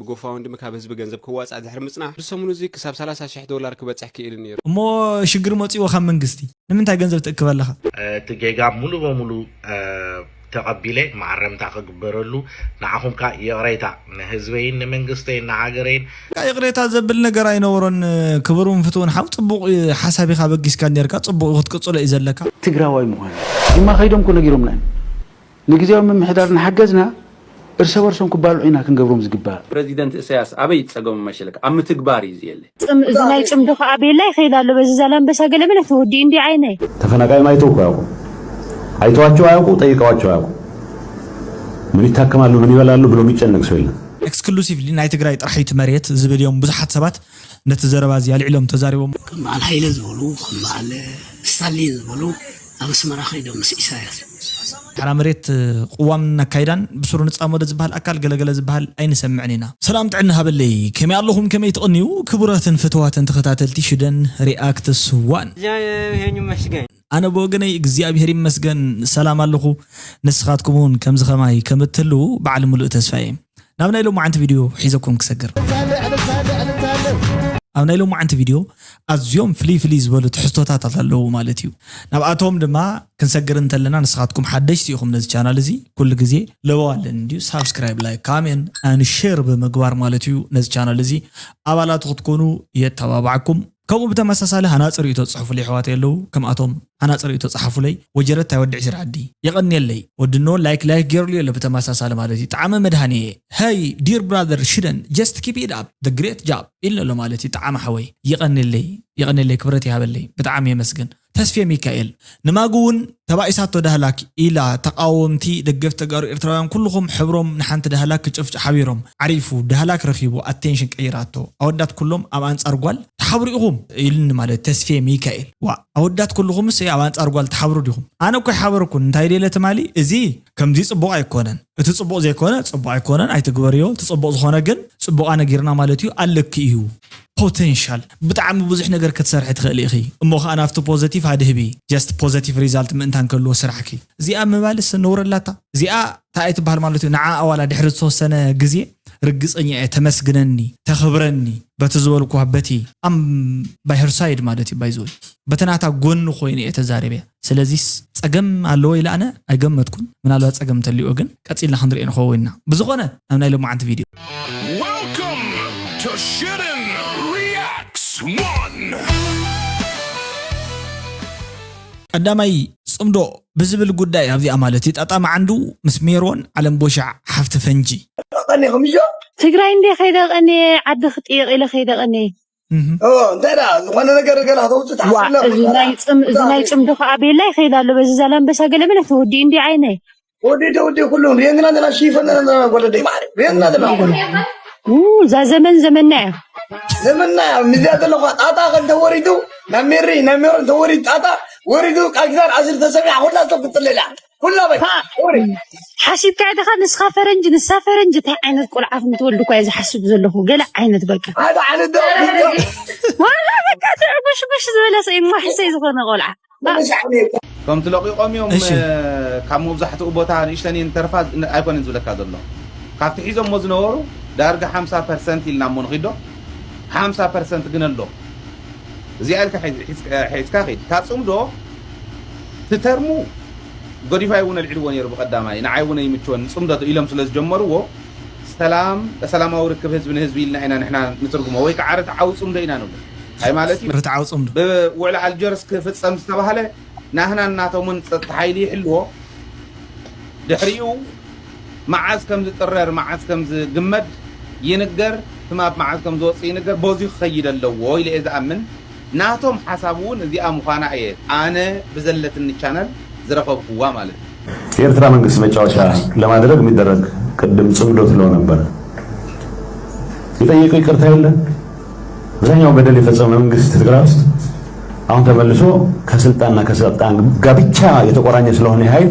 ብጎፋውንድሚ ካብ ህዝቢ ገንዘብ ክዋፃእ ድሕሪ ምፅናሕ፣ ብሰሙኑ እዚ ክሳብ ሰላሳ ሽሕ ዶላር ክበፅሕ ክኢሉ ነይሩ። እሞ ሽግር መፂዎ ካብ መንግስቲ ንምንታይ ገንዘብ ትእክብ ኣለኻ? እቲ ጌጋ ሙሉ በሙሉ ተቐቢለ መኣረምታ ክግበረሉ ንዓኹም ከኣ ይቕሬታ ንህዝበይን ንመንግስተይን ንሃገረይን። በቃ ይቕሬታ ዘብል ነገር ኣይነበሮን። ክቡርን ፍትውን ሓው ፅቡቕ ሓሳብ ኢኻ በጊስካ ነርካ፣ ፅቡቕ ክትቅፅሎ እዩ ዘለካ። ትግራዋይ ምዃን ጅማ ከይዶም እኮ ነጊሮምና እዮም። ንግዜያዊ ምምሕዳር እናሓገዝና እርሰ በርሶም ክባልዑ ኢና ክንገብሮም ዝግባእ። ፕረዚደንት እሰያስ ኣበይ ጸገሙ መሸለካ ኣብ ምትግባር እዩ ዝየለ። ጽም- እዚ ናይ ጽምዶ ከዓ ቤላ ይኸይድ ኣሎ በዚ ዛላምበሳ ገለመለ ተወዲኡ እንዲ ዓይነይ። ተፈናቃይም አይተው እኮ አያውቁ አይተዋቸው አያውቁ ጠይቀዋቸው አያውቁ። ምን ይታከማሉ ምን ይበላሉ ብሎ የሚጨነቅ ሰው የለም። Exclusively ናይ ትግራይ ጥራሕ እዩ እቲ መሬት ዝብል እዮም ብዙሓት ሰባት ነቲ ዘረባ እዚ ኣልዒሎም ተዛሪቦም። ከም በዓል ሃይለ ዝበሉ ከም በዓል ስታሊን ዝበሉ ኣብ ኣስመራ ከይዶም ምስ ኢሳያስ ሓራ መሬት ቅዋምን ኣካይዳን ብስሩ ንፃመዶ ዝበሃል ኣካል ገለገለ ዝበሃል ኣይንሰምዕን ኢና። ሰላም ጥዕና ሃበለይ፣ ከመይ ኣለኹም? ከመይ ትቕንዩ? ክቡራትን ፍትዋትን ተኸታተልቲ ሽደን ሪኣክትስ ዋን። ይሄን ይመስገን። ኣነ ብወገነይ እግዚኣብሔር ይመስገን ሰላም ኣለኹ። ንስኻትኩም እውን ከምዚ ኸማይ ከም እትህልዉ በዓል ሙሉእ ተስፋ እየ። ናብ ናይ ሎማዓንቲ ቪድዮ ሒዘኩም ክሰግር። ኣብ ናይ ሎማዓንቲ ቪድዮ ኣዝዮም ፍልይ ፍልይ ዝበሉ ትሕዝቶታት ኣለዉ ማለት እዩ። ናብኣቶም ድማ ክንሰግር እንተለና ንስኻትኩም ሓደሽቲ ኢኹም ነዚ ቻናል እዚ ኩሉ ግዜ ለበዋ ኣለኒ እንድዩ ሳብስክራይብ፣ ላይክ፣ ካሜን ኣን ሼር ብምግባር ማለት እዩ ነዚ ቻናል እዚ ኣባላት ክትኮኑ የተባባዕኩም። ከምኡ ብተመሳሳሊ ሃናፂ ርእይቶ ዝፅሕፉለይ ኣሕዋተይ ኣለዉ። ከምኣቶም ሃናፂ ርእይቶ ፀሓፉለይ። ወጀረት ኣይወድዕ ስራሕ ዓዲ። የቐንየለይ። ወድኖ ላይክ ላይክ ገይሩሉ ኣሎ ብተመሳሳሊ ማለት እዩ። ጣዕመ መድሃኔ፣ hey dear brother ሽደን just keep it up the great job ኢልኒ ኣሎ ማለት እዩ። ጣዕመ ሓወይ የቐንየለይ፣ የቐንየለይ፣ ክብረት ይሃበለይ። ብጣዕሚ የመስግን። ተስፌ ሚካኤል ንማጉ እውን ተባኢሳቶ ዳህላክ ኢላ ተቃወምቲ ደገፍቲ ተጋሩ ኤርትራውያን ኩልኹም ሕብሮም ንሓንቲ ዳህላክ ክጭፍጭ ሓቢሮም ዓሪፉ ዳህላክ ረኺቡ ኣቴንሽን ቀይራቶ ኣወዳት ኩሎም ኣብ ኣንጻር ጓል ተሓብሩ ኢኹም ኢሉኒ ማለት ተስፌ ሚካኤል ዋ ኣወዳት ኩልኹምስ ኣብ ኣንጻር ጓል ተሓብሩ ዲኹም ኣነ እኮ ይሓበርኩን እንታይ ደለ ትማሊ እዚ ከምዚ ጽቡቕ ኣይኮነን እቲ ጽቡቕ ዘይኮነ ጽቡቕ ኣይኮነን ኣይትግበርዮ እቲ ጽቡቕ ዝኾነ ግን ጽቡቓ ነጊርና ማለት እዩ ኣለኪ እዩ ፖቴንሻል ብጣዕሚ ብዙሕ ነገር ክትሰርሒ ትኽእሊ ኢኺ እሞ ኸኣ ናብቲ ፖዘቲቭ ኣድህቢ just positive result ምእንታን ከልዎ ስራሕኪ እዚኣ ምባልስ ነውሪ ኣላታ እዚኣ እንታይ ትበሃል ማለት እዩ ንዓ ኣዋላ ድሕሪ ዝተወሰነ ግዜ ርግፀኛ እየ ተመስግነኒ ተኽብረኒ በቲ ዝበልኩ በቲ ኣም ባይ ሄር ሳይድ ማለት እዩ ባይዘወይ በቲ ናታ ጎኒ ኮይኑ እየ ተዛሪበያ ስለዚስ ጸገም ኣለዎ ኢለ ኣነ ኣይገመትኩን ምናልባት ጸገም እንተልዎ ግን ቀጺልና ክንሪኦ ንኸውን ኢና ብዝኾነ ኣብ ናይ ሎማዓንቲ ቪድዮ Welcome to Shitten Reacts One! ቀዳማይ ጽምዶ ብዝብል ጉዳይ ኣብዚኣ ማለት እዩ ጣጣ መዓንዱ ምስ ሜሮን ዓለም ቦሻዕ ሓፍቲ ፈንጂ ቀኒኹም እዮ ትግራይ እንደ ከይደ ቀኒ ዓዲ ክጥይቕ ኢለ ከይደ ቀኒ እንታይ ዳ ዝኾነ ነገር ገላ ከተውፅእ ትሓስብና እዚ ናይ ፅም እዚ ናይ ፅምዶ ከዓ ቤላ ይኸይድ ኣሎ በዚ ዛላምበሳ ገለመለ ተወዲኡ እንዲ ዓይነይ ወዲ ተወዲ ኩሉ ሪእና ዘለና ሽፈን ዘለና ወለደይ ማለት ሪእና ዘለና ወለደይ እዛ ዘመን ዘመና እያ ዘመና እያ ምዚያ ዘለኳ ጣጣ ከም ተወሪዱ ናብ ሜሪ ናብ ሜሮን ተወሪዱ ጣጣ ወሪዱ ቃል ኪዳን ኣስር ተሰሚዓ ኩላ ሰብ ክትፅልላ ኩላ በይ ወሪ ሓሲብካ ዲኻ ንስኻ ፈረንጂ ንሳ ፈረንጂ እንታይ ዓይነት ቆልዓ ከም ትወልድ እኳ እየ ዝሓስብ ዘለኹ ገለ ዓይነት በቃ ሓደ ዓይነት ዶ ዋላ በቃ ትዕጉሽጉሽ ዝበለ ሰይ ማሕሰይ ዝኾነ ቆልዓ ከምቲ ለቂቖም እዮም ካብ መብዛሕትኡ ቦታ ንእሽተን እየን ተርፋ ኣይኮነን ዝብለካ ዘሎ ካብቲ ሒዞሞ ዝነበሩ ዳርጋ ሓምሳ ፐርሰንት ኢልና እሞ ንኺዶ ሓምሳ ፐርሰንት ግን ኣሎ እዚኣ ኢልካ ሒዝካ ኺድ ካብ ፅምዶ ትተርሙ ጎዲፋይ እውን ኣልዒልዎ ነይሩ ብቐዳማይ ንዓይ እውን ኣይምችወን ፅምዶ ኢሎም ስለ ዝጀመርዎ ሰላም ሰላማዊ ርክብ ህዝቢ ንህዝቢ ኢልና ኢና ንሕና ንትርጉሞ ወይ ከዓ ርትዓዊ ፅምዶ ኢና ንብሎ እንታይ ማለት እዩ ርትዓዊ ፅምዶ ብውዕሊ ኣልጀርስ ክፍፀም ዝተባህለ ናህናን ናቶምን ፀጥታ ሓይሊ ይሕልዎ ድሕሪኡ መዓዝ ከም ዝጥረር መዓዝ ከም ዝግመድ ይንገር ትማብ መዓዝ ከም ዝወፅእ ይንገር በዚ ክኸይድ ኣለዎ ኢለ እየ ዝኣምን ናቶም ሓሳብ እውን እዚኣ ምዃና እየ ኣነ ብዘለትኒ ቻነል ዝረኸብኩዋ ማለት እዩ። የኤርትራ መንግስት መጫወቻ ለማድረግ የሚደረግ ቅድም ጽምዶ ትለው ነበር። የጠየቀው ይቅርታ የለ። አብዛኛው በደል የፈጸመ መንግስት ትግራይ ውስጥ አሁን ተመልሶ ከስልጣንና ከስልጣን ጋር ብቻ የተቆራኘ ስለሆነ ኃይል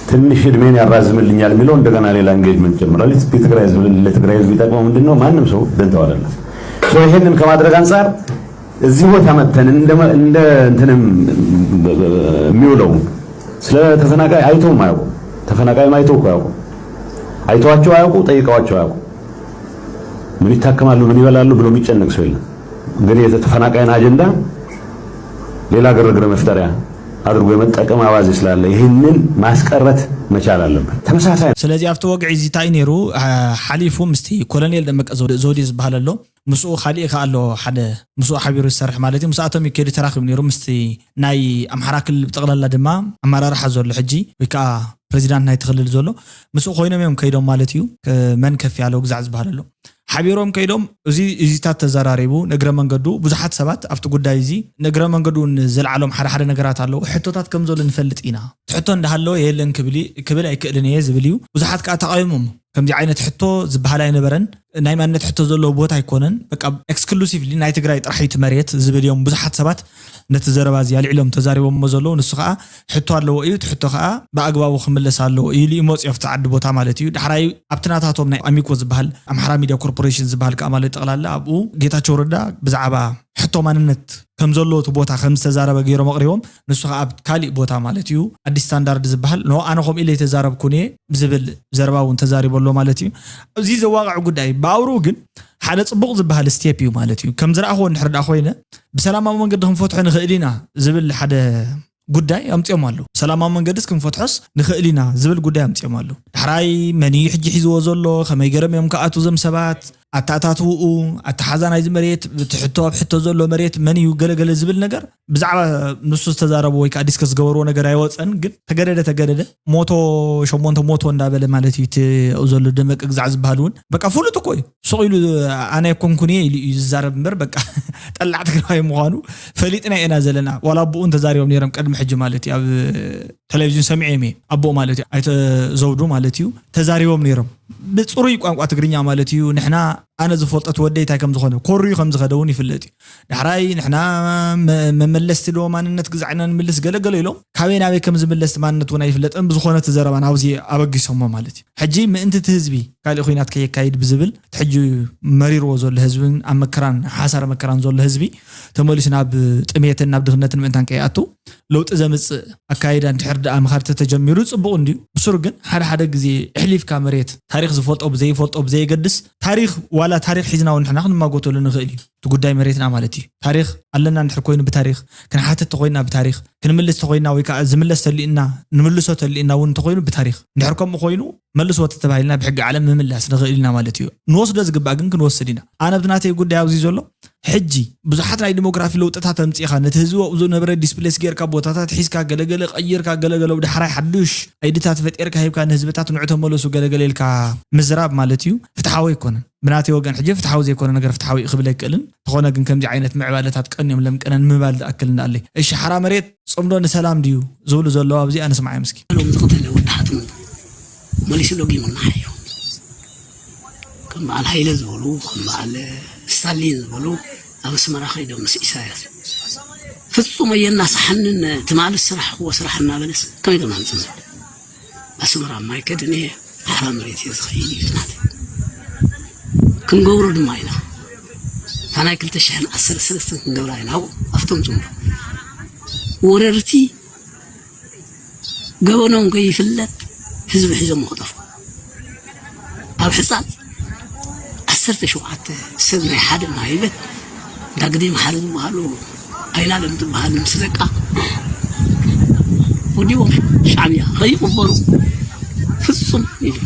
ትንሽ እድሜን ያራዝምልኛል የሚለው እንደገና ሌላ engagement ጀምራል። የትግራይ ህዝብ ለትግራይ ህዝብ ይጠቅመው ምንድን ነው? ማንም ሰው ደንታው አይደለም። ይሄንን ከማድረግ አንጻር እዚህ ቦታ መተን እንደ እንደ እንትንም የሚውለው ስለ ተፈናቃይ አይተውም አያውቁ። ተፈናቃይም አይተው እኮ አያውቁ። አይተዋቸው አያውቁ፣ ጠይቀዋቸው አያውቁ። ምን ይታከማሉ፣ ምን ይበላሉ ብሎ የሚጨነቅ ሰው የለም። ግን የተፈናቃይን አጀንዳ ሌላ ግርግር መፍጠሪያ አድርጎ የመጠቀም አባዜ ስላለ ይህንን ማስቀረት መቻል አለበት። ተመሳሳይ ነው። ስለዚ ኣብቲ ወግዒ እዚ እንታይ ነይሩ? ሓሊፉ ምስቲ ኮሎኔል ደመቀ ዘውዴ ዝበሃል ኣሎ፣ ምስኡ ካሊእ ከ ኣሎ ሓደ ምስኡ ሓቢሩ ዝሰርሕ ማለት እዩ። ምስኣቶም እዩ ከይዱ ተራኺቡ ነይሩ ምስቲ ናይ ኣምሓራ ክልል ብጠቕላላ ድማ ኣመራርሓ ዘሎ ሕጂ ወይ ከዓ ፕሬዚዳንት ናይቲ ክልል ዘሎ ምስኡ ኮይኖም እዮም ከይዶም ማለት እዩ። መን ከፍ ያለው ግዛዕ ዝበሃል ኣሎ ሓቢሮም ከይዶም እዚ እዚታት ተዘራሪቡ ንእግረ መንገዱ ብዙሓት ሰባት ኣብቲ ጉዳይ እዚ ንእግረ መንገዱ እውን ዘልዓሎም ሓደ ሓደ ነገራት ኣለዉ። ሕቶታት ከም ዘሎ ንፈልጥ ኢና። እቲ ሕቶ እንዳሃለወ የለን ክብል ክብል ኣይክእልን እየ ዝብል እዩ። ብዙሓት ከዓ ተቃዊሞም ከምዚ ዓይነት ሕቶ ዝበሃል ኣይነበረን። ናይ ማንነት ሕቶ ዘለዎ ቦታ ኣይኮነን። በቃ ኤክስክሉሲቭሊ ናይ ትግራይ ጥራሕ እዩ እቲ መሬት ዝብል እዮም ብዙሓት ሰባት ነቲ ዘረባ እዚ ኣልዒሎም ተዛሪቦሞ ዘለዉ። ንሱ ከዓ ሕቶ ኣለዎ እዩ። እቲ ሕቶ ከዓ ብኣግባቡ ክምለስ ኣለዎ ኢሉ እዩ መፅዮ ኣብቲ ዓዲ ቦታ ማለት እዩ። ዳሕራይ ኣብቲ ናታቶም ናይ ኣሚኮ ዝበሃል ኣምሓራ ሚድያ ኮርፖሬሽን ዝበሃል ከዓ ማለት ጠቕላላ ኣብኡ ጌታቸው ረዳ ብዛዕባ ሕቶ ማንነት ከም ዘለዎ እቲ ቦታ ከም ዝተዛረበ ገይሮም ኣቕሪቦም። ንሱ ከዓ ኣብ ካሊእ ቦታ ማለት እዩ ኣዲስ ስታንዳርድ ዝበሃል ኖ ኣነ ከምኡ ኢለ የተዛረብኩን እየ ዝብል ዘረባ እውን ተዛሪቦ ኣሎ ማለት እዩ። እዚ ዘዋቕዕ ጉዳይ ብኣውርኡ ግን ሓደ ፅቡቕ ዝበሃል ስቴፕ እዩ ማለት እዩ። ከም ዝረኣኽዎ እንድሕር ደኣ ኮይነ ብሰላማዊ መንገዲ ክንፈትሖ ንኽእል ኢና ዝብል ሓደ ጉዳይ ኣምፅኦም ኣለዉ። ብሰላማዊ መንገድስ ክንፈትሖስ ንኽእል ኢና ዝብል ጉዳይ ኣምፅኦም ኣለዉ። ዳሕራይ መን እዩ ሕጂ ሒዝዎ ዘሎ? ከመይ ገይሮም እዮም ክኣትዉ እዞም ሰባት? ኣተኣታትውኡ፣ ኣተሓዛ ናይዚ መሬት፣ እቲ ሕቶ ኣብ ሕቶ ዘሎ መሬት መን እዩ ገለገለ ዝብል ነገር ብዛዕባ ንሱ ዝተዛረቡ ወይ ከዓ ዲስከስ ዝገበርዎ ነገር ኣይወፀን። ግን ተገደደ ተገደደ ሞቶ ሸሞንተ ሞቶ እንዳበለ ማለት እዩ። እቲ ኣብኡ ዘሎ ደመቀ ግዛዕ ዝበሃል እውን በቃ ፍሉጥ እኮ እዩ። ሱቕ ኢሉ ኣነ ኣይኮንኩን እየ ኢሉ እዩ ዝዛረብ እምበር በቃ ጠላዕ ትግራዋይ ምዃኑ ፈሊጥና ኢና ዘለና። ዋላ ኣቦኡ ተዛሪቦም ነይሮም ቅድሚ ሕጂ ማለት እዩ። ኣብ ቴሌቪዥን ሰሚዐዮም እየ ኣቦኡ ማለት እዩ ኣይተ ዘውዱ ማለት እዩ ተዛሪቦም ነይሮም ብፅሩይ ቋንቋ ትግርኛ ማለት እዩ። ንሕና ኣነ ዝፈልጦ እቲ ወደይ እንታይ ከም ዝኾነ ኮርዩ ከም ዝኸደ እውን ይፍለጥ እዩ። ዳሕራይ ንሕና መ- መመለስቲ ዶ ማንነት ግዛዕና ንምልስ ገለገለ ኢሎም ካበይ ናበይ ከም ዝምለስ ማንነት እውን ኣይፍለጥን። ብዝኾነ እቲ ዘረባ ናብዚ ኣበጊሶሞ ማለት እዩ። ሕጂ ምእንቲ እቲ ህዝቢ ካልእ ኩናት ከየካይድ ብዝብል እቲ ሕጂ መሪርዎ ዘሎ ህዝብን ኣብ መከራን ሓሳር መከራን ዘሎ ህዝቢ ተመሊሱ ናብ ጥሜትን ናብ ድኽነትን ምእንታን ከይኣቱ ለውጢ ዘምፅእ ኣካይዳ እንድሕር ደኣ ምኻድ ተተጀሚሩ ፅቡቕ እንድዩ። ብሱሩ ግን ሓደ ሓደ ግዜ እሕሊፍካ መሬት ታሪክ ዝፈልጦ ብዘይፈልጦ ብዘየገድስ ታሪክ ዋላ ታሪክ ሒዝና እውን ንሕና ክንማጎተሉ ንኽእል እዩ። እቲ ጉዳይ መሬትና ማለት እዩ። ታሪክ ኣለና እንድሕር ኮይኑ ብታሪክ ክንሓተት ተኮይና ብታሪክ ክንምልስ ተኮይና ወይ ከዓ ዝምለስ ተልእና ንምልሶ ተልእና እውን እንተኮይኑ ብታሪክ እንድሕር ከምኡ ኮይኑ መልስዎ ተተባሂልና ብሕጊ ዓለም ምምላስ ንኽእል ኢና ማለት እዩ። ንወስዶ ዝግባእ ግን ክንወስድ ኢና። ኣነ ብናተይ ጉዳይ ኣብዚ ዘሎ ሕጂ ብዙሓት ናይ ዲሞግራፊ ለውጥታት ኣምፂእኻ ነቲ ህዝቢ ኣብኡ ዝነበረ ዲስፕሌስ ጌርካ ቦታታት ሒዝካ ገለገለ ቀይርካ ገለገለ ብዳሕራይ ሓዱሽ ኣይድታት ፈጢርካ ሂብካ ንህዝብታት ንዑ ተመለሱ ገለገለ ኢልካ ምዝራብ ማለት እዩ ፍትሓዊ ኣይኮነን። ብናተይ ወገን ሕጂ ፍትሓዊ ዘይኮነ ነገር ፍትሓዊ እዩ ክብል ኣይክእልን። ተኾነ ግን ከምዚ ዓይነት ምዕባለታት ቀንዮም ለምቀነን ምባል ዝኣክል እንዳኣለይ። እሺ ሓራ መሬት ፅምዶ ንሰላም ድዩ ዝብሉ ዘለዉ ኣብዚ ኣነስማዓዮም እስኪ። ሎም ዝቕተለ ወዲ ሓትሙ መሊሱ ደጊሙና ሓዮ ከም በዓል ሃይለ ዝበሉ ከም በዓል ስታሊን ዝበሉ ኣብ ኣስመራ ከይዶም ምስ ኢሳያስ ፍጹም ኣየናስሓንን ትማሊ ዝሰራሕክዎ ስራሕ እናበለስ ከመይ ገና ንጽምብል ኣስመራ ማይ ከድን እየ ሓራ መሬት እየ ዝኸይድ እዩ ትናት ክንገብሮ ድማ ኢና እታ ናይ ክልተ ሽሕን ዓሰርተ ሰለስተን ክንገብራ ኢና ኣብኡ ኣብቶም ጽምዶ ወረርቲ ገበኖም ከይፍለጥ ህዝቢ ሒዞም ክጠፉ ኣብ ሕፃፅ ዓሰርተ ሸውዓተ ሰብ ናይ ሓደ ማህይበት ዳግዴ መሓሪ ዝበሃሉ ኣይናለም ትበሃል ምስ ደቃ ወዲዎም ሻዕብያ ከይቕበሩ ፍፁም ኢሉ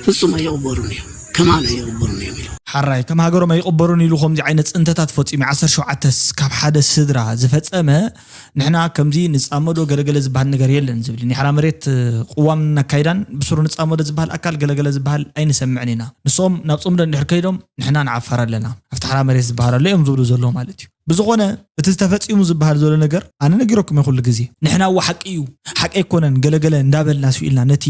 ፍፁም ኣይቕበሩን እዮም ከማን ኣይቕበሩን እዮም ኢሉ ሓራይ ከም ሃገሮም ኣይቕበሩን ኢሉ ከምዚ ዓይነት ፅንተታት ፈፂሙ ዓሰርተ ሸውዓተ ካብ ሓደ ስድራ ዝፈፀመ ንሕና ከምዚ ንፃመዶ ገለገለ ዝበሃል ነገር የለን ዝብል ናይ ሓራ መሬት ቅዋምን ኣካይዳን ብስሩ ንፃመዶ ዝበሃል ኣካል ገለገለ ዝበሃል ኣይንሰምዕን ኢና። ንሶም ናብ ፅምዶ እንድሕር ከይዶም ንሕና ንዓፋር ኣለና ኣብቲ ሓራ መሬት ዝበሃል ኣሎ እዮም ዝብሉ ዘለዉ ማለት እዩ። ብዝኾነ እቲ ዝተፈፂሙ ዝበሃል ዘሎ ነገር ኣነ ነጊረኩም እየ ኩሉ ግዜ ንሕና እዋ ሓቂ እዩ ሓቂ ኣይኮነን ገለገለ እንዳበልና ስኢልና ነቲ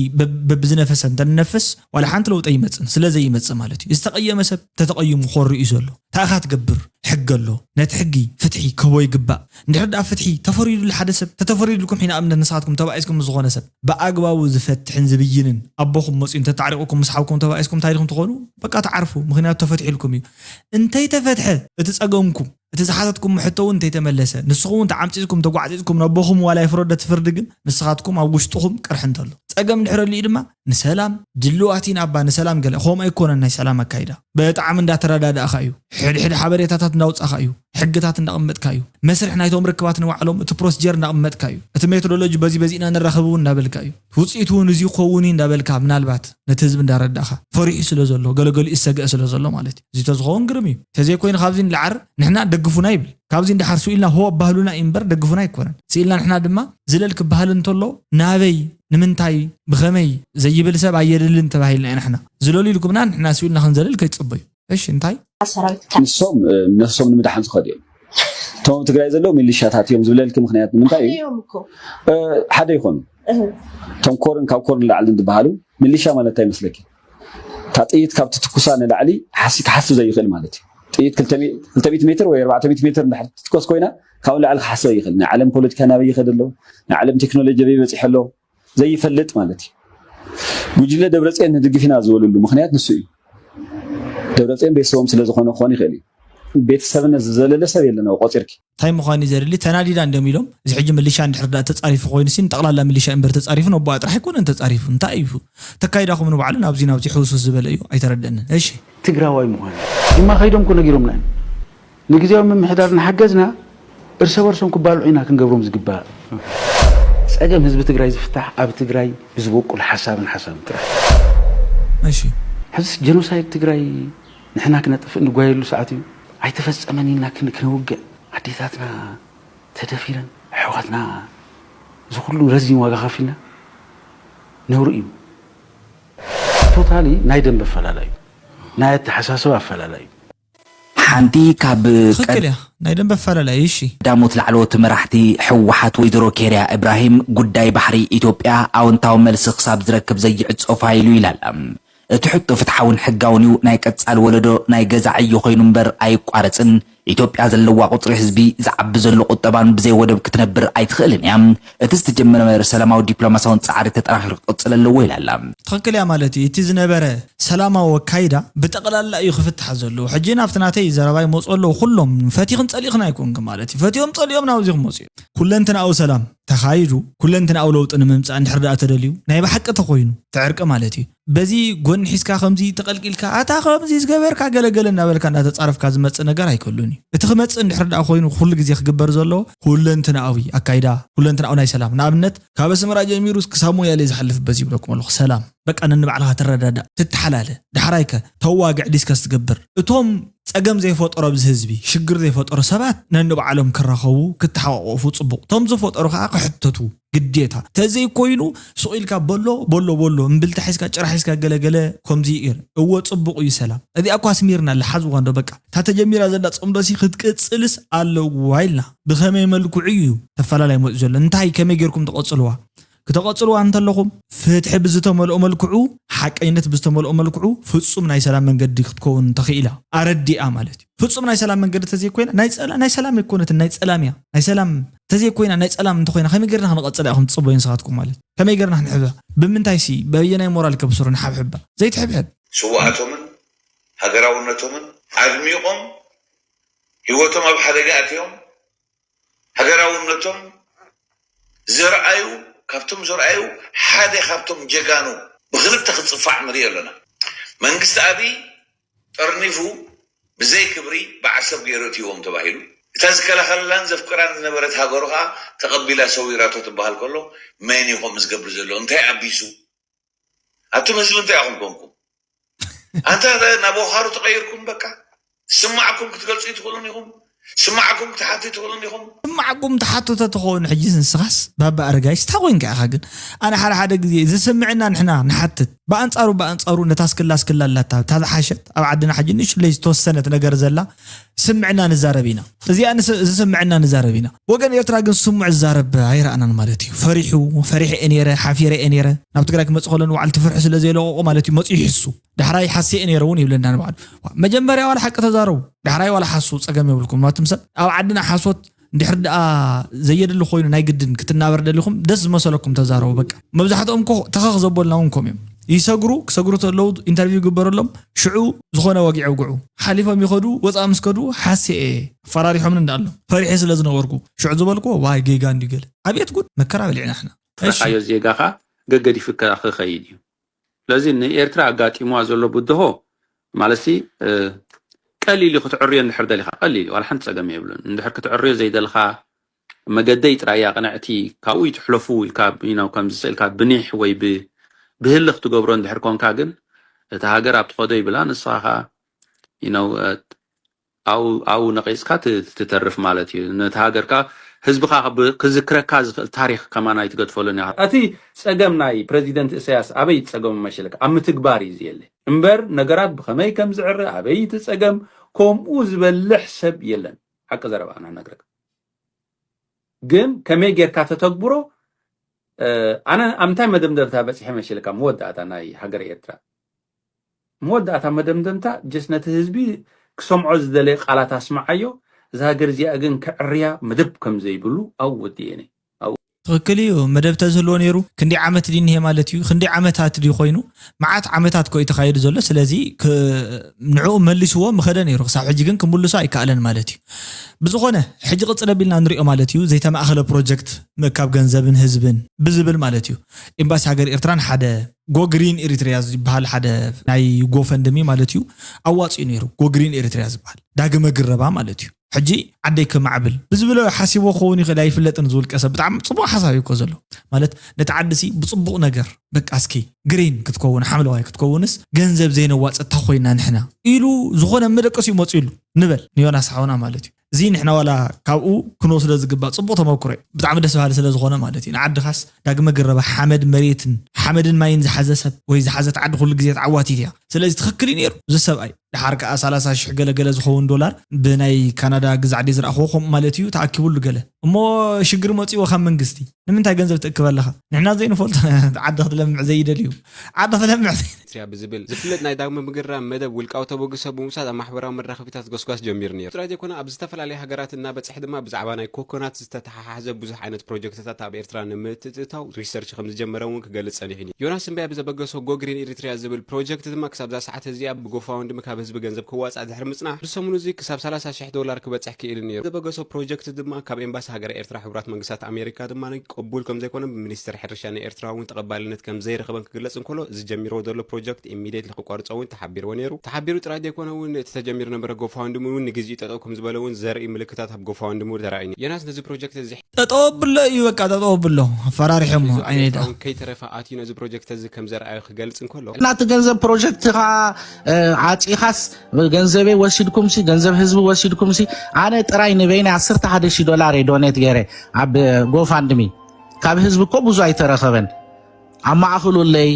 በብዝነፈሰ እንተንነፍስ ዋላ ሓንቲ ለውጢ ኣይመፅን ስለ ዘይመፅእ ማለት እዩ። ዝተቐየመ ሰብ ተተቐይሙ ክኾሪ እዩ ዘሎ። እንታይ ኢኻ ትገብር? ሕጊ ኣሎ። ነቲ ሕጊ ፍትሒ ክህቦ ይግባእ። እንድሕር ደኣ ፍትሒ ተፈሪዱሉ ሓደ ሰብ፣ ተተፈሪዱልኩም ሕጂ ንኣብነት ንስኻትኩም ተባኢስኩም ምስ ዝኾነ ሰብ ብኣግባቡ ዝፈትሕን ዝብይንን ኣቦኹም መፅዩ እንተተዓሪቑኩም ምስ ሓውኩም ተባኢስኩም እንታይ ዲኹም ትኾኑ? በቃ ትዓርፉ። ምኽንያቱ ተፈትሒልኩም እዩ። እንተይተፈትሐ እቲ ፀገምኩም እቲ ዝሓተትኩሞ ሕቶ እውን እንተይተመለሰ ንስኹም እውን ተዓምፂፅኩም ተጓዕፂፅኩም ነቦኹም ዋላ ይፍረዶ እቲ ፍርዲ ግን ንስኻትኩም ኣብ ውሽጥኹም ቅርሒ እንተሎ ጸገም ድሕረልዩ ድማ ንሰላም ድልዋት ኢና እባ ንሰላም ገለ። ከምኡ ኣይኮነን ናይ ሰላም ኣካይዳ። ብጣዕሚ እንዳተረዳዳእኻ እዩ። ሕድሕድ ሓበሬታታት እንዳውጻኻ እዩ። ሕግታት እንዳቐመጥካ እዩ። መስርሕ ናይቶም ርክባት ንባዕሎም እቲ ፕሮሲጀር እንዳቐመጥካ እዩ። እቲ ሜቶዶሎጂ በዚ በዚ ኢና ንራኸብ እውን እንዳበልካ እዩ። ውጽኢቱ እውን እዚ ክኸውን እዩ እንዳበልካ ምናልባት ነቲ ህዝቢ እንዳረዳእኻ ፈሪሑ ስለ ዘሎ ገለገሊኡ ዝሰግአ ስለ ዘሎ ማለት እዩ። እዚ ተዝኸውን ግርም እዩ። ተዘይኮይኑ ካብዚ ንላዓር ንሕና ደግፉና ይብል። ካብዚ እንዳሓር ስኢልና ሆ ኣባህሉና እዩ እምበር ደግፉና ኣይኮነን። ስኢልና ንሕና ድማ ዝለል ክበሃል እንተሎ ናበይ ንምንታይ ብኸመይ ዘይብል ሰብ ኣየድልን ተባሂልና ኢና ንሕና ዝለሉ ኢልኩምና ንሕና ስኢልና ክንዘልል ከይትጽበዩ። እሺ እንታይ? ንሶም ነፍሶም ንምድሓን ዝኸዱ እዮም። እቶም ኣብ ትግራይ ዘለዉ ሚሊሻታት እዮም ዝብለልኪ ምክንያት ንምንታይ እዩ? ሓደ ይኾኑ። እቶም ኮርን ካብ ኮርን ላዕሊ እንትበሃሉ ሚሊሻ ማለት እንታይ ይመስለኪ? እታ ጥይት ካብ ትትኩሳ ንላዕሊ ሓሲ ክሓስብ ዘይኽእል ማለት እዩ። ጥይት ክልተ ሚእቲ ሜትር ወይ ኣርባዕተ ሚእቲ ሜትር እንድሕር ትትኮስ ኮይና ካብ ንላዕሊ ክሓስብ ዘይኽእል ናይ ዓለም ፖለቲካ ናበይ ይኸድ ኣሎ፣ ናይ ዓለም ቴክኖሎጂ ኣበይ በፂሑ ኣሎ ዘይፈልጥ ማለት እዩ። ጉጅለ ደብረፅዮን ንድግፍ ኢና ዝበልሉ ምክንያት ንሱ እዩ። ደብረፅዮን ቤተሰቦም ስለዝኾነ ክኾን ይኽእል እዩ። ቤተሰብነት ዝዘለለ ሰብ የለን ኣብ ቆፂርኪ። እንታይ ምዃኑ እዩ ዘድሊ? ተናዲዳ እንዲዮም ኢሎም እዚ ሕጂ ምልሻ እንድሕር ዳኣ ተፃሪፉ ኮይኑ ሲ ንጠቕላላ ምልሻ እምበር ተፃሪፉ ነቦኣ ጥራሕ ኣይኮነን ተፃሪፉ። እንታይ እዩ ተካይዳኹም ንባዕሉ ናብዚ ናብዚ ሕውስውስ ዝበለ እዩ ኣይተረደንን። እሺ ትግራዋይ ምዃኑ ጅማ ከይዶም እኮ ነጊሮምና እዮም። ንግዜያዊ ምምሕዳር እናሓገዝና እርሰ በርሶም ክባልዑ ኢና ክንገብሮም ዝግባእ። ጸገም ህዝቢ ትግራይ ዝፍታሕ ኣብ ትግራይ ብዝበቁል ሓሳብን ሓሳብን ጥራሕ። እሺ ሕዝስ ጀኖሳይድ ትግራይ ንሕና ክነጥፍእ እንጓየሉ ሰዓት እዩ። ኣይተፈጸመን ኢልና ክን- ክነውግዕ ኣዴታትና ተደፊረን ኣሕዋትና እዚ ኩሉ ረዚን ዋጋ ከፊልና ነውሪ እዩ። ቶታሊ ናይ ደንበ ኣፈላላይ እዩ። ናይ ኣተሓሳስባ ኣፈላላይ እዩ። ሓንቲ ካብ ትኽክል እያ። ናይ ደንበ ኣፈላላይ እሺ። ቀዳሞት ላዕለዎት መራሕቲ ህወሓት ወይዘሮ ኬርያ እብራሂም ጉዳይ ባሕሪ ኢትዮጵያ ኣወንታዊ መልሲ ክሳብ ዝረክብ ዘይዕጾ ፋይል እዩ ኢላ ኣላ። እቲ ሕቶ ፍትሓውን ሕጋውን እዩ፣ ናይ ቀጻሊ ወለዶ ናይ ገዛ ዕዮ ኮይኑ እምበር ኣይቋረጽን። ኢትዮጵያ ዘለዋ ቁጽሪ ህዝቢ፣ ዝዓቢ ዘሎ ቁጠባን ብዘይ ወደብ ክትነብር ኣይትኽእልን እያ። እቲ ዝተጀመረ ሰላማዊ ዲፕሎማሲያውን ጻዕሪ ተጠናኺሩ ክቕጽል ኣለዎ ኢላ ኣላ። ትኽክል እያ ማለት እዩ። እቲ ዝነበረ ሰላማዊ ኣካይዳ ብጠቕላላ እዩ ክፍታሕ ዘለዎ። ሕጂ ናብቲ ናተይ ዘረባ ይመፁ ኣለዉ። ኩሎም ፈቲኽን ፀሊእኽን ኣይኮንክን ማለት እዩ። ፈትዮም ፀሊኦም ናብዚ ክመፁ እዮም። ኩለንትናዊ ሰላም ተኻይዱ ኩለንትናዊ ለውጢ ንምምፃእ እንድሕር ደኣ ተደልዩ ናይ ብሓቂ ተኾይኑ እቲ ዕርቂ ማለት እዩ። በዚ ጎኒ ሒዝካ ከምዚ ተቐልቂልካ ኣታ ከምዚ ዝገበርካ ገለገለ እናበልካ እናተፃረፍካ ዝመፅእ ነገር ኣይከሉን እዩ። እቲ ክመፅእ እንድሕር ደኣ ኮይኑ ኩሉ ግዜ ክግበር ዘለዎ ኩለንትናዊ ኣካይዳ ኩለንትናዊ ናይ ሰላም ንኣብነት ካብ ኣስመራ ጀሚሩ ክሳብ ሞያሌ ዝሓልፍ በዚ ይብለኩም ኣለኹ። ሰላም በቃ ነንባዕልኻ ትረዳዳእ ትተሓላለ። ዳሕራይከ ተዋግዕ ዲስከስ ትገብር? እቶም ጸገም ዘይፈጠሮ ኣብዚ ህዝቢ ሽግር ዘይፈጠሮ ሰባት ነንባዕሎም ክራኸቡ ክተሓቋቆፉ ጽቡቕ። እቶም ዝፈጠሩ ከኣ ክሕተቱ ግዴታ። ተዘይኮይኑ ሱቕ ኢልካ በሎ በሎ በሎ እምብልታ ሒዝካ ጭራ ሒዝካ ገለገለ ከምዚ እዩ። እወ ጽቡቕ እዩ ሰላም። እዚኣ እኳ ኣስሚርና ኣላ ሓዝዋ እንዶ በቃ። እታ ተጀሚራ ዘላ ጽምዶሲ ክትቅጽልስ ኣለዋ ኢልና። ብኸመይ መልክዑ እዩ ተፈላላይ መጽኡ ዘሎ? እንታይ ከመይ ጌርኩም ትቐጽልዋ? ክተቐጽልዋ እንተለኹም ፍትሒ ብዝተመልኦ መልክዑ፣ ሓቀይነት ብዝተመልኦ መልክዑ ፍጹም ናይ ሰላም መንገዲ ክትከውን ተኽኢላ ኣረዲኣ ማለት እዩ። ፍጹም ናይ ሰላም መንገዲ ተዘይኮይና ናይ ጸላ ናይ ሰላም ኣይኮነትን ናይ ጸላም እያ። ናይ ሰላም ተዘይኮይና ናይ ጸላም እንተኾይና ከመይ ጌርና ክንቐጽላ ኢኹም ትጽበዩ ንስኻትኩም ማለት ከመይ ጌርና ክንሕባ ብምንታይ ሲ በየናይ ሞራል ከብስሩ ንሓብሕባ ዘይትሕብሕብ ስውኣቶምን ሃገራውነቶምን ኣድሚቖም ህይወቶም ኣብ ሓደጋ ኣትዮም ሃገራውነቶም ዘርኣዩ ካብቶም ዘርኣዩ ሓደ ካብቶም ጀጋኑ ብክልተ ክፅፋዕ ንሪኦ ኣለና። መንግስቲ ኣብይ ጠርኒፉ ብዘይ ክብሪ በዓል ሰብ ገይሩ እትይዎም ተባሂሉ እታ ዝከላኸለላን ዘፍቅራን ዝነበረት ሃገሩ ከዓ ተቐቢላ ሰዊራቶ ትበሃል ከሎ መን እዩ ከምኡ ዝገብር ዘሎ? እንታይ ኣቢሱ? ኣቱም ህዝቢ እንታይ ኢኹም ኮንኩም? ኣንታ ናብ ወኻሩ ተቐይርኩም በቃ ስማዕኩም ክትገልጹ ይትኽእሉን ኢኹም። ስማዕኩም ክትሓቱ ይትኽእሉን ኢኹም። ስማዕኩም ትሓቱ ተትኸውን ሕጂ ንስኻስ ባባ ኣረጋይ ስታ ኮይንካ ኢኻ ግን ኣነ ሓደ ሓደ ግዜ ዝስምዕና ንሕና ንሓትት ብኣንጻሩ ብኣንጻሩ ነታ ስክላ ስክላ ኣላታ እታ ዝሓሸት ኣብ ዓድና ሕጂ ንእሽለይ ዝተወሰነት ነገር ዘላ ስምዕና ንዛረብ ኢና እዚኣ ዝስምዕና ንዛረብ ኢና ወገን ኤርትራ ግን ስሙዕ ዝዛረብ ኣይረኣናን ማለት እዩ ፈሪሑ ፈሪሐ እየ ነይረ ሓፊረ እየ ነይረ ናብ ትግራይ ክመፅእ ከሎ ንባዕሉ ትፍርሒ ስለ ዘይለቀቁ ማለት እዩ መፅኡ ይሕሱ ዳሕራይ ሓስየ ነይረ እውን ይብለና ንባዕሉ። መጀመርያ ዋላ ሓቂ ተዛረቡ። ዳሕራይ ዋላ ሓሱ ፀገም የብልኩም ናቱም ሰብ። ኣብ ዓድና ሓሶት እንድሕር ደኣ ዘየድሊ ኮይኑ ናይ ግድን ክትናበር ደሊኹም ደስ ዝመሰለኩም ተዛረቡ በቃ። መብዛሕትኦም እኮ ተኸኽ ዘበሉና እውን ከምኡ እዮም። ይሰግሩ ክሰግሩ ተለዉ ኢንተርቪው ይግበረሎም ሽዑ ዝኾነ ወግዒ የውግዑ። ሓሊፎም ይኸዱ ወፃእ ምስ ከዱ ሓስየ እየ ኣፈራሪሖምኒ እንዳኣሎም ፈሪሐ ስለ ዝነበርኩ ሽዑ ዝበልክዎ ዋይ ጌጋ እንድዩ ገለ። ኣቤት ጉድ መከራ በሊዕና ንሕና። እሺ። ረኣዮ ዜጋኻ ገገዲፍካ ክኸይድ እዩ። ስለዚ ንኤርትራ ኣጋጢምዋ ዘሎ ብድሆ ማለትሲ ቀሊል እዩ ክትዕርዮ እንድሕር ደሊኻ፣ ቀሊል እዩ፣ ዋላ ሓንቲ ጸገም የብሉን። እንድሕር ክትዕርዮ ዘይደልኻ መገደይ ጥራይ እያ ቅንዕቲ፣ ካብኡ ይትሕለፉ ኢልካ፣ you know፣ ከምዚ ስእልካ ብኒሕ ወይ ብ- ብህልኽ ትገብሮ እንድሕር ኮንካ ግን እታ ሃገር ኣብ ትኸዶ ይብላ፣ ንስኻ ኸዓ you know፣ ኣብኡ ኣብኡ ነቒጽካ ት- ትተርፍ ማለት እዩ። ነቲ ሃገርካ ህዝብኻ ክብ- ክዝክረካ ዝኽእል ታሪኽ ከማን ኣይትገድፈሉን ኢኻ። እቲ ጸገም ናይ ፕረዚደንት እሰያስ ኣበይ ጸገሙ መሸለካ ኣብ ምትግባር እዩ ዝየለ እምበር ነገራት ብኸመይ ከም ዝዕረ ኣበይ እቲ ጸገም ከምኡ ዝበልሕ ሰብ የለን። ሓቂ ዘረባ ኣና ነግረካ ግን ከመይ ጌርካ ተተግብሮ ኣነ ኣብ ምንታይ መደምደምታ በፂሐ መሸልካ መወዳእታ ናይ ሃገር ኤርትራ መወዳእታ መደምደምታ ጀስ ነቲ ህዝቢ ክሰምዖ ዝደለየ ቃላት ኣስምዓዮ። እዛ ሃገር እዚኣ ግን ክዕርያ መደብ ከም ዘይብሉ ኣብኡ ወዲኤ ነይ ትኽክል እዩ። መደብ ተዝህልዎ ነይሩ ክንዲ ዓመት ድንሄ ማለት እዩ። ክንዲ ዓመታት ድዩ ኮይኑ? መዓት ዓመታት ኮ እዩ ተኻይዱ ዘሎ። ስለዚ ንዕኡ መሊስዎ ምኸደ ነይሩ። ክሳብ ሕጂ ግን ክምልሶ ኣይከኣለን ማለት እዩ። ብዝኾነ ሕጂ ቅፅል ኣቢልና ንሪኦ ማለት እዩ። ዘይተማእኸለ ፕሮጀክት ምእካብ ገንዘብን ህዝብን ብዝብል ማለት እዩ። ኤምባሲ ሃገር ኤርትራን ሓደ ጎግሪን ኤሪትሪያ ዝበሃል ሓደ ናይ ጎፈንድሚ ማለት እዩ ኣዋፂኡ ነይሩ። ጎግሪን ኤሪትሪያ ዝበሃል ዳግመ ግረባ ማለት እዩ። ሕጂ ዓደይ ክማዕብል ብዝብሎ ሓሲቦ ክኸውን ይኽእል ኣይፍለጥን። ዝውልቀ ሰብ ብጣዕሚ ፅቡቅ ሓሳብ እኮ ዘሎ ማለት ነቲ ዓዲ ሲ ብፅቡቅ ነገር በቃ እስኪ ግሪን ክትከውን ሓምለዋይ ክትከውንስ ገንዘብ ዘይነዋፀታ ኮይና ንሕና ኢሉ ዝኾነ መደቀሲ ይመፅሉ ንበል ንዮናስ ሓውና ማለት እዩ። እዚ ንሕና ዋላ ካብኡ ክንወስዶ ዝግባእ ፅቡቅ ተመክሮ እዩ። ብጣዕሚ ደስ በሃሊ ስለ ዝኾነ ማለት እዩ። ንዓድኻስ ዳግመ ግረባ ሓመድ መሬትን ሓመድን ማይን ዝሓዘ ሰብ ወይ ዝሓዘት ዓዲ ኩሉ ግዜ ተዓዋቲት እያ። ስለዚ ትኽክል እዩ ነይሩ እዚ ሰብኣይ። ድሓር ከዓ ሰላሳ ሽሕ ገለ ገለ ዝኸውን ዶላር ብናይ ካናዳ ግዛዕ ድየ ዝረኣኽዎ ከምኡ ማለት እዩ ተኣኪቡሉ ገለ እሞ ሽግር መፂዎ ካብ መንግስቲ ንምንታይ ገንዘብ ትእክብ ኣለኻ? ንሕና ዘይንፈልጦ ዓዲ ክትለምዕ ዘይደልዩ ዓዲ ክትለምዕ ኤርትርያ ብዝብል ዝፍለጥ ናይ ዳግመ ምግራ መደብ ውልቃዊ ተበግሶ ብምውሳድ ኣብ ማሕበራዊ መራኸቢታት ጎስጓስ ጀሚሩ ነይሩ። ጥራይ ዘይኮነ ኣብ ዝተፈላለያ ሃገራት እናበፅሐ ድማ ብዛዕባ ናይ ኮኮናት ዝተተሓሓዘ ብዙሕ ዓይነት ፕሮጀክትታት ኣብ ኤርትራ ንምትእትታው ሪሰርች ከም ዝጀመረ እውን ክገልፅ ፀኒሑ እዩ። ዮናስ እምበያ ብዘበገሶ ጎ ግሪን ኤሪትሪያ ዝብል ፕሮጀክት ድማ ክሳብ እዛ ሰዓት እዚኣ ብጎፋውንድሚ ካብ ህዝቢ ገንዘብ ክዋፃእ ድሕሪ ምፅናሕ ብሰሙኑ እዚ ክሳብ ሰላሳ ሽሕ ዶላር ክበፅሕ ክኢሉ ነይሩ። ዘበገሶ ፕሮጀክት ድማ ካብ ኤምባሲ ሃገረ ኤርትራ ሕቡራት መንግስታት ኣሜሪካ ድማ ቅቡል ከም ዘይኮነ ብሚኒስትር ሕርሻ ናይ ኤርትራ እውን ተቐባልነት ከም ዘይረኸበን ክግለጽ እንከሎ፣ እዚ ጀሚርዎ ዘሎ ፕሮጀክት ኢሚድየትሊ ክቋርጾ እውን ተሓቢርዎ ነይሩ። ተሓቢሩ ጥራይ ዘይኮነ እውን እቲ ተጀሚሩ ነበረ ጎፋውንድሚ እውን ንግዚኡ ጠጠው ከም ዝበለ እውን ዘርኢ ምልክታት ኣብ ጎፋውንድሚ ተራእዩ ነይሩ። ዮናስ ነዚ ፕሮጀክት እዚ ጠጠው ኣብሎ እዩ በቃ ጠጠው ኣብሎ ኣፈራሪሖሞ ሒዙ ኣብ ዓይነይ ኤርትራ ደኣ እውን ከይተረፈ ኣትዩ ነዚ ፕሮጀክት እዚ ከም ዘርኣዮ ክገልጽ እንከሎ፣ ናቲ ገንዘብ ፕሮጀክትኻ ዓፂኻስ ገንዘበይ ወሲድኩምሲ ገንዘብ ህዝቢ ወሲድኩምሲ ኣነ ጥራይ ንበይነይ ዓሰርተ ሓደ ሺህ ዶላር እየ ዶኔት ገይረ ኣብ ጎፋንድሚ ካብ ህዝቢ እኮ ብዙ ኣይተረኸበን ኣማእኽሉለይ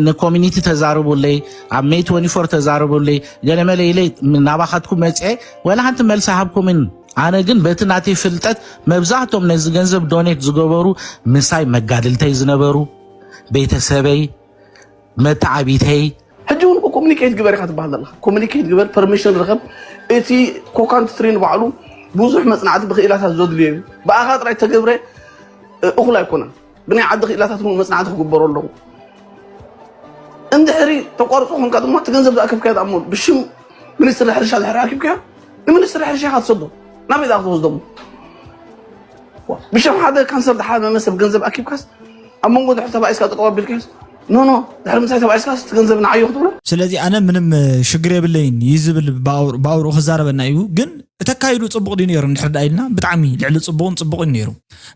ንኮሚኒቲ ተዛርቡለይ ኣብ ሜይ ትወንቲ ፎር ተዛርቡለይ ገለመለ ኢለ ናባኻትኩም መፅአ ወላ ሓንቲ መልሲ ሃብኩምን ኣነ ግን በቲ ናተይ ፍልጠት መብዛሕቶም ነዚ ገንዘብ ዶኔት ዝገበሩ ምሳይ መጋድልተይ ዝነበሩ ቤተሰበይ መተዓቢተይ ሕጂ እውን ኮሚኒኬት ግበር ኢኻ ትበሃል ዘለኻ። ኮሚኒኬት ግበር፣ ፐርሚሽን ርኸብ። እቲ ኮካንት ትሪ ንባዕሉ ብዙሕ መፅናዕቲ ብክኢላታት ዘድልዮ እዩ። ብኣኻ ጥራይ ተገብረ እኹል ኣይኮነን። ብናይ ዓዲ ክኢላታት እውን መፅናዕቲ ክግበሩ ኣለዎ። እንድሕሪ ተቋርፁ ኮንካ ድማ እቲ ገንዘብ ዝኣከብካዮ ዳሞ ብሽም ሚኒስትሪ ሕርሻ ድሕሪ ኣኪብካዮ ንሚኒስትሪ ሕርሻ ኢኻ ትሰዶ። ናበይ ዳ ክትወስዶሞ? ብሽም ሓደ ካንሰር ዝሓመመ ሰብ ገንዘብ ኣኪብካስ ኣብ መንጎ ድሕሪ ተባኢስካ ጠጠው ኣቢልካስ ኖ ኖ ድሕሪ ምሳይ ተባኢስካስ እቲ ገንዘብ ንዓዮ ክትብሎ ስለዚ ኣነ ምንም ሽግር የብለይን እዩ ዝብል ብኣውርኡ ክዛረበና እዩ ግን እተካይዱ ፅቡቅ ድዩ ነይሩ እንድሕር ዳ ኢልና ብጣዕሚ ልዕሊ ፅቡቅን ፅቡቅን ነይሩ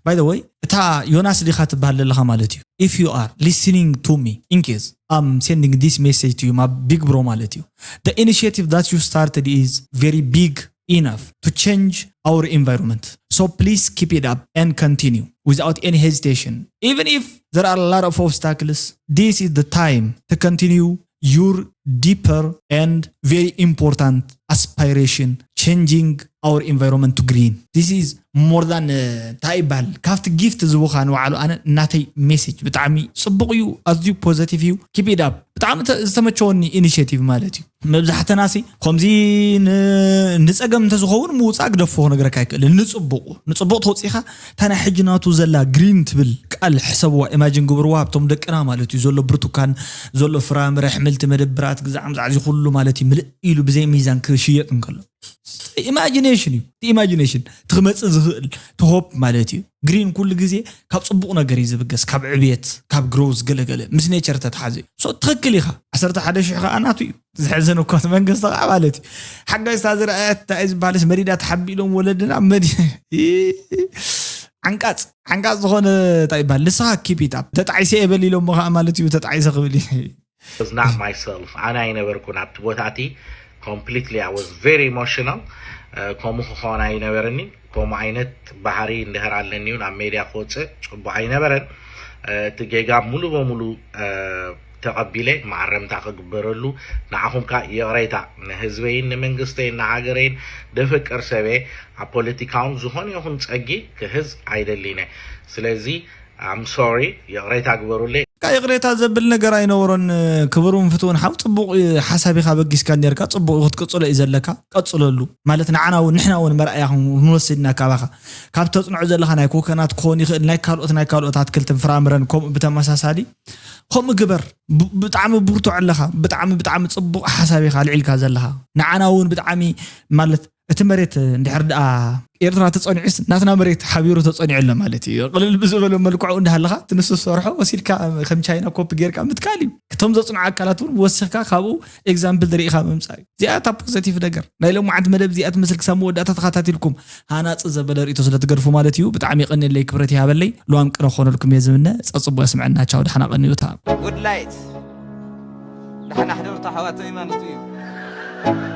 by the way እታ ዮናስ ዲኻ ትበሃል ዘለኻ ማለት እዩ if you are listening to me in case I'm sending this message to you my big bro ማለት እዩ the initiative that you started is very big enough to change our environment. So please keep it up and continue without any hesitation. Even if there are a lot of obstacles, this is the time to continue your deeper and very important aspiration changing our environment to green. This is more than እንታይ ይበሃል ካብቲ ጊፍት ዝቡኻ ንባዕሉ ኣነ እናተይ ሜሴጅ ብጣዕሚ ፅቡቕ እዩ ኣዝዩ ፖዘቲቭ እዩ keep it up ብጣዕሚ ዝተመቸወኒ ኢኒሽቲቭ ማለት እዩ መብዛሕተናሲ ከምዚ ንፀገም እንተዝኸውን ምውፃእ ግደፎ ክነግረካ ኣይክእልን ንፅቡቁ ንፅቡቅ ተወፂኻ እታ ናይ ሕጂ ናቱ ዘላ ግሪን ትብል ቃል ሕሰብዋ ኢማጅን ግብርዋ ኣብቶም ደቅና ማለት እዩ ዘሎ ብርቱካን ዘሎ ፍራምረ ኣሕምልቲ መደብራት ግዛዕ ምዛዕ እዚ ኩሉ ማለት እዩ ምልእ ኢሉ ብዘይ ሚዛን ክሽየጥ እንከሎ ኢማጂኔሽን እዩ። እቲ ኢማጂኔሽን እቲ ክመፅእ ዝኽእል እቲ ሆፕ ማለት እዩ። ግሪን ኩሉ ግዜ ካብ ፅቡቕ ነገር እዩ ዝብገስ፣ ካብ ዕብየት፣ ካብ ግሮዝ ገለገለ ምስ ኔቸር ተተሓዘ እዩ። ሶ ትኽክል ኢኻ። ዓሰርተ ሓደ ሽሕ ከዓ ናቱ እዩ። ዝሕዝን እኮ እቲ መንግስቲ ከዓ ማለት እዩ ሓጋጅታ ዝረኣየት እንታይ እዩ ዝበሃልስ መሪዳ ተሓቢሎም ወለድና መዲ ዓንቃፅ ዓንቃፅ ዝኾነ እንታይ ይበሃል ንስኻ ኪፒት ኣፕ ተጣዒሰ የበል ኢሎሞ ከዓ ማለት እዩ ተጣዒሰ ክብል እዩ was not myself ኣነ ኣይነበርኩን ኣብቲ ቦታ እቲ completely I was very emotional ከምኡ ክኾን ኣይነበረኒ ከምኡ ዓይነት ባህሪ እንድሕር ኣለኒ እውን ኣብ ሜድያ ክወፅእ ፅቡቅ ኣይነበረን እቲ ጌጋ ሙሉ በሙሉ ተቐቢለ ማዕረምታ ክግበረሉ ንዓኹም ከ ይቕሬታ ንህዝበይን ንመንግስተይን ንሃገረይን ደፍቅር ሰበ ኣብ ፖለቲካውን ዝኾነ ይኹን ጸጊ ክህዝ ኣይደሊነ ስለዚ I'm sorry ይቕሬታ ግበሩለይ በቃ ይቕሬታ ዘብል ነገር ኣይነበሮን። ክብሩን ፍትውን ሓው ፅቡቕ ሓሳብ ኢኻ በጊስካ ነርካ ፅቡቕ ክትቅፅሎ እዩ ዘለካ ቀፅለሉ ማለት ንዓና እውን ንሕና እውን መርኣያ ክንወስድና ካባኻ ካብ ተፅንዖ ዘለኻ ናይ ኮከናት ክኾን ይኽእል ናይ ካልኦት ናይ ካልኦት ኣትክልትን ፍራምረን ከምኡ ብተመሳሳሊ ከምኡ ግበር ብጣዕሚ ብርቱዕ ኣለኻ ብጣዕሚ ብጣዕሚ ፅቡቕ ሓሳብ ኢኻ ኣልዒልካ ዘለኻ ንዓና እውን ብጣዕሚ ማለት እቲ መሬት እንድሕር ደኣ ኤርትራ ተጸኒዑስ ናትና መሬት ሓቢሩ ተጸኒዑ ኣሎ ማለት እዩ። ቅልል ብዝበለ መልክዑ እንዳሃለኻ እቲ ንሱ ዝሰርሖ ወሲድካ ከም ቻይና ኮፒ ጌርካ ምትካል እዩ። እቶም ዘጽንዑ ኣካላት እውን ወሲኽካ ካብኡ ኤግዛምፕል ርኢኻ ምምጻእ እዩ። እዚኣ እታ ፖዘቲቭ ነገር ናይ ሎማዓንቲ መደብ እዚኣ ትመስል ክሳብ መወዳእታ ተኸታቲልኩም ሃናጺ ዘበለ ርእይቶ ስለ ትገድፉ ማለት እዩ። ብጣዕሚ የቐንየለይ ክብረት ይሃበለይ። ልዋም ቅነ ክኾነልኩም እየ ዝምነ። ጸጽቦ የስምዐና። ቻው ደሓና ቀንዩ። እታ Good light ደሓና ሕደሩ ተሓዋተይ ማለት እዩ።